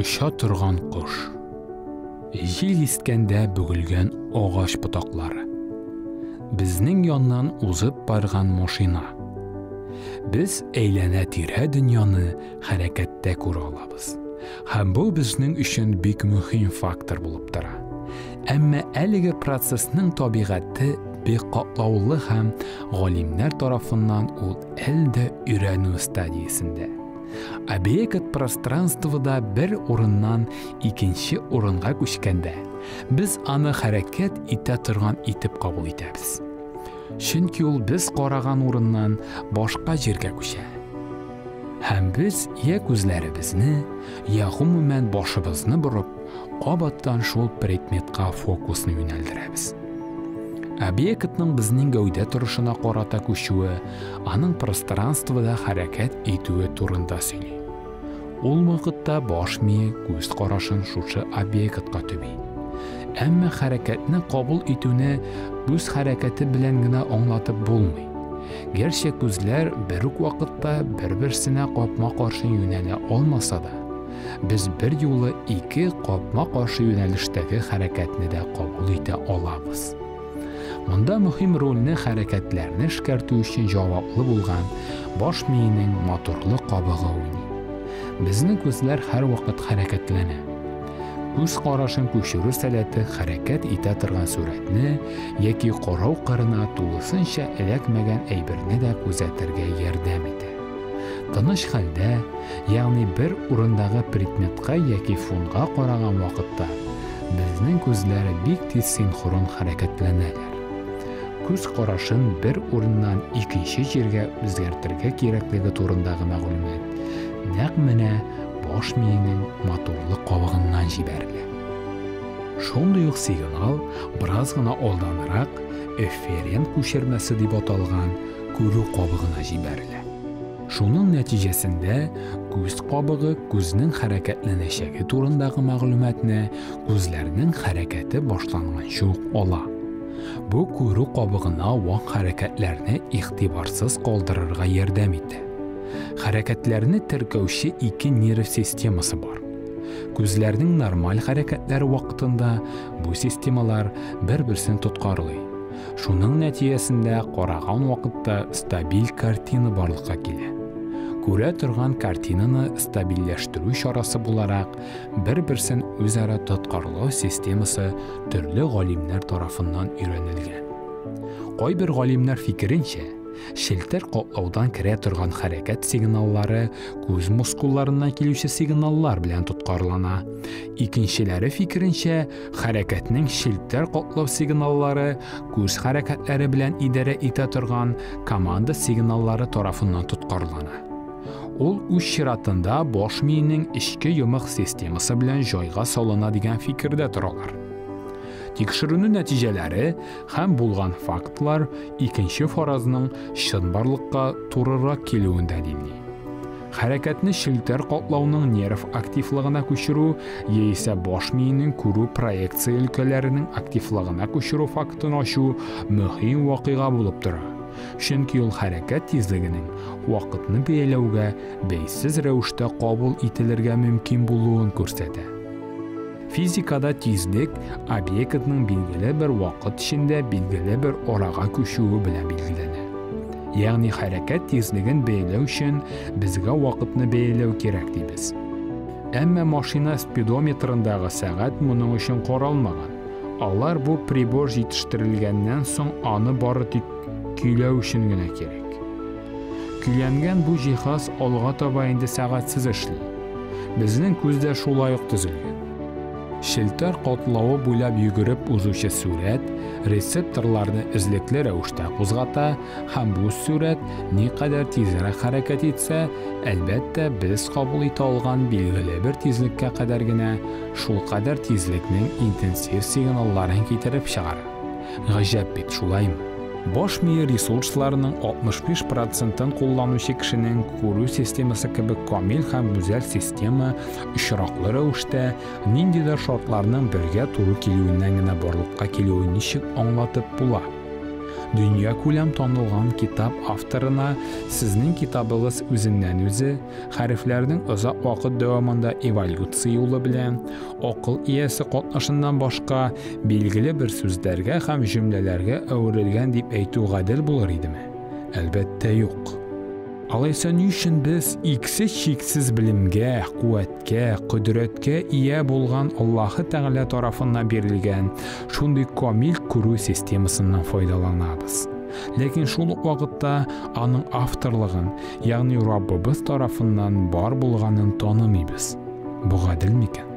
Оча торган кош. Җил искәндә бөгелгән агач ботаклары. Безнең яннан узып барган машина. Без әйләнә-тирә дөньяны хәрәкәттә күрә алабыз. Һәм бу безнең өчен бик мөһим фактор булып тора. Әмма әлеге процессның табигате бик катлаулы һәм галимнәр тарафыннан ул әле дә өйрәнү стадиясендә. Объект пространствода бер урыннан икенче урынга күчкәндә, без аны хәрәкәт итә торган итеп кабул итәбез. Чөнки ул без караган урыннан башка җиргә күчә. Һәм без я күзләребезне, я гомумән башыбызны борып, кабаттан шул предметка фокусны юнәлдерәбез. Объектның безнең гәүдә торышына карата күчүе, аның пространствода хәрәкәт итүе турында сөйли. Ул вакытта баш мие күз карашын шушы объектка төби. Әмма хәрәкәтне кабул итүне күз хәрәкәте белән генә аңлатып булмый. Гәрчә күзләр бер үк вакытта бер-берсенә капма-каршы юнәлә алмаса да, без бер юлы ике капма-каршы юнәлештәге хәрәкәтне дә кабул итә алабыз. Монда мөһим рольне хәрәкәтләрне эшкәртү өчен җаваплы булган баш миенең моторлы кабыгы уйный. Безнең күзләр һәрвакыт хәрәкәтләнә. Күз карашын күчерү сәләте хәрәкәт итә торган сурәтне яки карау кырына тулысынча эләкмәгән әйберне дә күзәтергә ярдәм итә. Тыныч хәлдә, ягъни бер урындагы предметка яки фонга караган вакытта, безнең күзләр бик тиз синхрон хәрәкәтләнәләр. Күз карашын бер урыннан икенче җиргә үзгәртергә кирәклеге турындагы мәгълүмат нәкъ менә баш миенең моторлы кабыгыннан җибәрелә. Шундый ук сигнал бераз гына алданрак эфферент күчермәсе дип аталган күрү кабыгына җибәрелә. Шуның нәтиҗәсендә күз кабыгы күзнең хәрәкәтләнәчәге турындагы мәгълүматны күзләрнең хәрәкәте башланганчы ук ала. Бу күрү кабыгына вак хәрәкәтләрне игътибарсыз калдырырга ярдәм итә. Хәрәкәтләрне теркәүче ике нерв системасы бар. Күзләрнең нормаль хәрәкәтләре вакытында бу системалар бер-берсен тоткарлый. Шуның нәтиҗәсендә караган вакытта стабиль картина барлыкка килә. Күрә торган картинаны стабильләштерү чарасы буларак, бер-берсен үзара тоткарлау системасы төрле галимнәр тарафыннан өйрәнелгән. Кайбер галимнәр фикеренчә, челтәр катлаудан керә торган хәрәкәт сигналлары күз мускулларыннан килүче сигналлар белән тоткарлана. Икенчеләре фикеренчә, хәрәкәтнең челтәр катлау сигналлары күз хәрәкәтләре белән идарә итә торган команда сигналлары тарафыннан тоткарлана. Ул үз чиратында баш миенең эчке йомык системасы белән җайга салына дигән фикердә торалар. Тикшерүнең нәтиҗәләре һәм булган фактлар икенче фаразның чынбарлыкка турырак килүен дәлилли. Хәрәкәтне челтәр катлауның нерв активлыгына күчерү яисә баш миенең күрү проекция өлкәләренең активлыгына күчерү фактын ачу мөһим вакыйга булып тора. Чөнки ул хәрәкәт тизлегенең вакытны бәяләүгә бәйсез рәвештә кабул ителергә мөмкин булуын күрсәтә. Физикада тизлек объектның билгеле бер вакыт эчендә билгеле бер арага күчүе белән билгеләнә. Ягъни хәрәкәт тизлеген бәяләү өчен безгә вакытны бәяләү кирәк дибез. Әмма машина спидометрындагы сәгать моның өчен каралмаган. Алар бу прибор җитештерелгәннән соң аны бары тик көйләү өчен генә кирәк. Көйләнгән бу җиһаз алга таба инде сәгатьсез эшли. Безнең күз дә шулай ук төзелгән. Челтәр катлавы буйлап йөгереп узучы сурәт рецепторларны эзлекле рәвештә кузгата һәм бу сурәт никадәр тизрәк хәрәкәт итсә, әлбәттә, без кабул итә алган билгеле бер тизлеккә кадәр генә шулкадәр тизлекнең интенсив сигналларын китереп чыгара. Гаҗәп бит, шулаймы? Баш мие ресурсларының 65%-ын кулланучы кешенең күрү системасы кебек камил һәм гүзәл система очраклы рәвештә ниндидер шартларның бергә туры килүеннән генә барлыкка килүен ничек аңлатып була? Дөньякүләм танылган китап авторына сезнең китабыгыз үзеннән-үзе, хәрефләрнең озак вакыт дәвамында эволюция юлы белән, акыл иясе катнашыннан башка, билгеле бер сүзләргә һәм җөмләләргә әверелгән дип әйтү гадел булыр идеме? Әлбәттә, юк. Алайса ни өчен без иксез-чиксез белемгә, куәткә, кодрәткә ия булган Аллаһы Тәгалә тарафыннан бирелгән шундый камил күрү системасыннан файдаланабыз? Ләкин шул ук вакытта аның авторлыгын, ягъни Раббыбыз тарафыннан бар булганын танымыйбыз. Бу гадел микән?